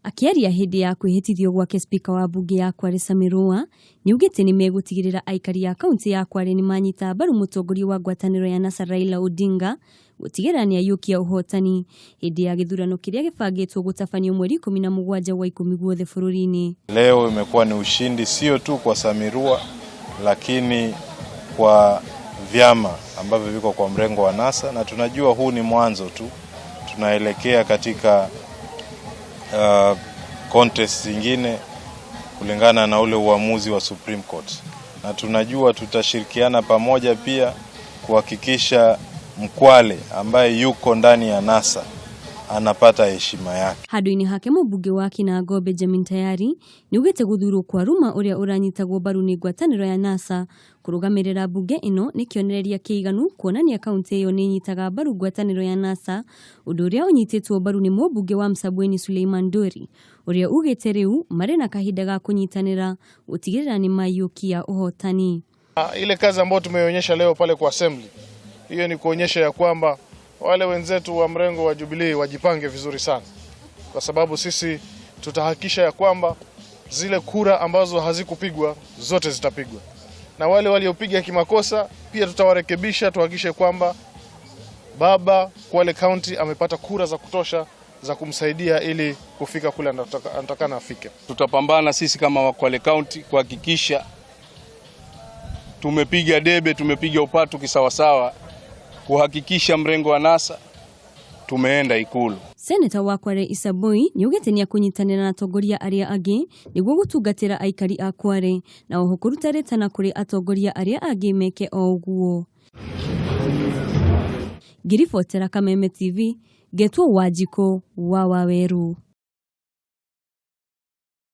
Akĩaria hĩndĩ ya kwĩhĩtithio gwake, spika wa mbunge ya Kwale Sammy Rũa nĩaugĩte nĩmegũtigĩrĩra aikari a kaunti ya Kwale nĩmanyita mbaru mũtongoria wa ngwatanĩro ya NASA Raila Odinga gũtigĩrĩra nĩaiyũkia ũhotani hĩndĩ ya gĩthurano kĩrĩa gĩbangĩtwo gũtabanio mweri 17 wa 10 guothe bũrũri-inĩ. Leo imekuwa ni ushindi sio tu kwa Sammy Rua, lakini kwa vyama ambavyo viko kwa mrengo wa NASA, na tunajua huu ni mwanzo tu, tunaelekea katika contest zingine kulingana na ule uamuzi wa Supreme Court, na tunajua tutashirikiana pamoja pia kuhakikisha Mkwale ambaye yuko ndani ya NASA anapata heshima yake. Handũ-inĩ hake, mũmbunge wa Kinango Benjamin Tayari nĩaugĩte gũthurwo kwa Ruma ũrĩa ũranyitagwo mbaru nĩ ngwatanĩro ya NASA kũrũgamĩrĩra mbunge ĩno nĩ kĩonereria kĩiganu kuonania kaunti ĩyo nĩ ĩnyitaga mbaru ngwatanĩro ya NASA, ũndũ ũrĩa ũnyitĩtwo mbaru nĩ mũmbunge wa Msambweni Suleiman Dori, ũrĩa ugĩte rĩu marĩ na kahinda ga kũnyitanĩra gũtigĩrĩra nĩ maiyũkia ũhotani. Ile kazi ambayo tumeonyesha leo pale kwa assembly, hiyo ni kuonyesha ya kwamba wale wenzetu wa mrengo wa Jubilee wajipange vizuri sana, kwa sababu sisi tutahakikisha ya kwamba zile kura ambazo hazikupigwa zote zitapigwa, na wale waliopiga kimakosa pia tutawarekebisha, tuhakikishe kwamba baba Kwale County amepata kura za kutosha za kumsaidia ili kufika kule anatakana afike. Tutapambana sisi kama wa Kwale County kuhakikisha tumepiga debe, tumepiga upatu kisawasawa kuhakikisha mrengo wa NASA tumeenda Ikulu. Seneta wa Kwale Issa Boy nĩaugĩte nĩekũnyitanĩra na atongoria arĩa angĩ nĩguo gũtungatĩra aikari a Kwale, na oho kũruta rĩtana kũrĩ atongoria arĩa angĩ meke o ũguo. Ngĩribotera Kameme TV, ngetwo Wanjikũ wa Waweru.